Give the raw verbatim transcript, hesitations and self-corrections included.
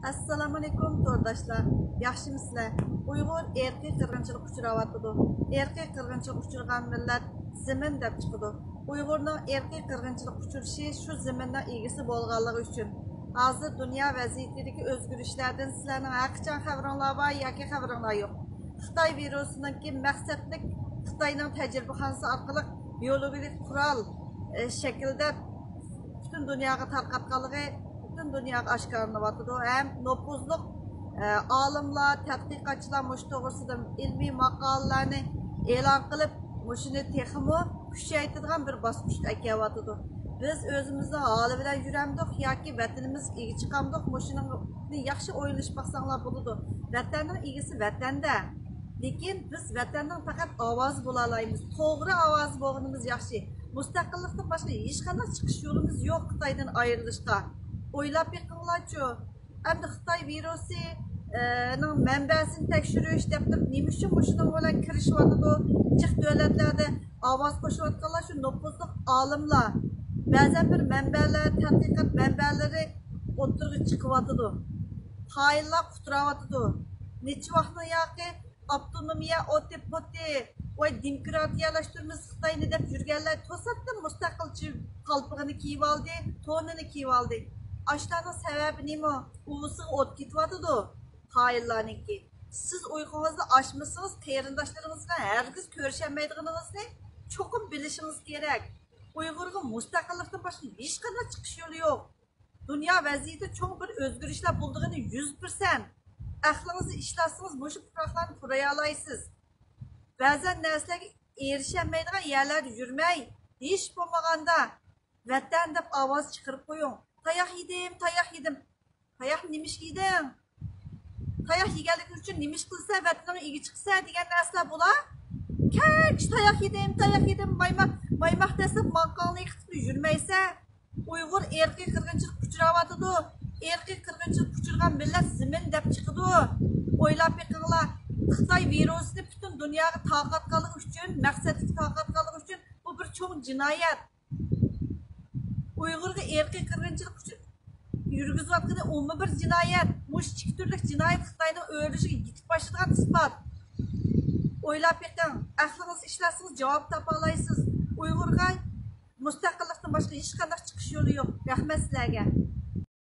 ئەسسالامۇئەلەيكۇم تورداشلار، ياخشىمۇسىلەر؟ ئۇيغۇر ئىرقىي قىرغىنچىلىققا ئۇچراۋاتىدۇ. ئىرقىي قىرغىنچىلىققا ئۇچرىغان مىللەت زېمىن دەپ چىقىدۇ. ئۇيغۇرنىڭ ئىرقىي قىرغىنچىلىققا ئۇچرىشى شۇ زېمىننىڭ ئىگىسى بولغانلىقى ئۈچۈن. ھازىر دۇنيا ۋەزىيىتىدىكى ئۆزگىرىشلەردىن سىلەرنىڭ ھەرقاچان خەۋىرىڭلار بار ياكى خەۋىرىڭلار يوق؟ خىتاي ۋىرۇسىنىڭكى مەقسەتلىك خىتاينىڭ تەجرىبىخانىسى ئارقىلىق بىيولوگىيەلىك قورال، ئە، شەكلىدە پۈتۈن دۇنياغا تارقاتقانلىقى پۈتۈن دۇنياغا ئاشكارىلىنىۋاتىدۇ ھەم نوپۇزلۇق، ئە، ئالىملار، تەتقىقاتچىلار مۇشۇ توغرىسىدا ئىلمىي ماقالىلەرنى ئېلان قىلىپ، مۇشۇنى تېخىمۇ كۈچەيتىدىغان بىر باسقۇچقا ئەكەۋاتىدۇ. بىز ئۆزىمىزنىڭ ھالى بىلەن يۈرەمدۇق ياكى ۋەتىنىمىزگە ئىگە چىقامدۇق؟ مۇشۇنىڭنى ياخشى ئويلىشىپ باقساڭلار بولىدۇ. ۋەتەننىڭ ئىگىسى ۋەتەندە. لېكىن بىز ۋەتەننىڭ پەقەت ئاۋازى بولالايمىز. توغرا ئاۋازى بولغىنىمىز ياخشى. مۇستەقىللىقتىن باشقا ھېچقانداق چىقىش يولىمىز يوق خىتايدىن ئايرىلىشقا. ئويلاپ بېقىڭلارچۇ. ئەمدى خىتاي ۋىرۇسى، ئە، نىڭ مەنبەسىنى تەكشۈرۈش دەپ تۇرۇپ، نېمە ئۈچۈن مۇشۇنىڭ بىلەن كىرىشىۋاتىدۇ؟ جىق دۆلەتلەردە ئاۋاز قوشۇۋاتقانلار شۇ نوپۇزلۇق ئالىملار. بەزەن بىر مەنبەلەر، تەتقىقات مەنبەلىرى ئوتتۇرىغا چىقىۋاتىدۇ. خائىنلار قۇتراۋاتىدۇ. نېچە ۋاقىتنىڭ ياقى ئاپتونومىيە ئوتى پوتى، ۋاي دېموكراتىيەلەشتۈرىمىز خىتاينى دەپ يۈرگەنلەر توساتتىن مۇستەقىلچى قالپىقىنى كىيىۋالدى، تونىنى كىيىۋالدى. ئاشۇلارنىڭ سەۋەبى نېمە؟ ئۇۋىسىغا ئوت كېتىۋاتىدۇ خائىنلارنىڭكى. سىز ئۇيقۇڭىزنى ئاچمىسىڭىز، قېرىنداشلىرىڭىز بىلەن ھەرگىز كۆرۈشەلمەيدىغىنىڭىزنى چوقۇم بىلىشىڭىز كېرەك. ئۇيغۇرغا مۇستەقىللىقتىن باشقا ھېچقانداق چىقىش يولى يوق. دۇنيا ۋەزىيىتىدە چوڭ بىر ئۆزگىرىشلەر بولىدىغىنى يۈز پىرسەنت. ئەقلىڭىزنى ئىشلەتسىڭىز، مۇشۇ پۇراقلارنى پۇرايالايسىز. بەزەن نەرسىلەرگە ئېرىشەلمەيدىغان يەرلەردە يۈرمەي، ھېچ بولمىغاندا ۋەتەن دەپ ئاۋاز چىقىرىپ قويۇڭ. تاياق يېدىم، تاياق يېدىم. تاياق نېمىشقا يېدىڭ؟ تاياق يېگەنلىكىڭ ئۈچۈن نېمە ئىش قىلىسەن، ۋەتىنىڭ ئىگە چىقىسەن دېگەن نەرسىلەر بۇلار. كەچ تاياق يېدىم، تاياق يېدىم، مايماق، مايماق دەسسەپ ماڭقاڭنى يىقىتىپ يۈرمەيسەن. ئۇيغۇر ئىرقىي قىرغىنچىلىققا ئۇچراۋاتىدۇ. ئىرقىي قىرغىنچىلىققا ئۇچرىغان مىللەت زېمىن دەپ چىقىدۇ. ئويلاپ بېقىڭلار، خىتاي ۋىرۇسىنى پۈتۈن دۇنياغا تارقاتقانلىقى ئۈچۈن، مەقسەتلىك تارقاتقانلىقى ئۈچۈن بۇ بىر چوڭ جىنايەت. ئۇيغۇرغا ئىرقىي قىرغىنچىلىق ئۈچۈن يۈرگۈزۈۋاتقىنى ئۇمۇ بىر جىنايەت. مۇشۇ ئىككى تۈرلۈك جىنايەت خىتاينىڭ ئۆرۈلۈشىگە يېتىپ باشلىدىغان ئىسپات. ئويلاپ بېقىڭ، ئەقلىڭىزنى ئىشلەتسىڭىز جاۋاب تاپالايسىز. ئۇيغۇرغا مۇستەقىللىقتىن باشقا ھېچقانداق چىقىش يولى يوق. رەھمەت سىلەرگە.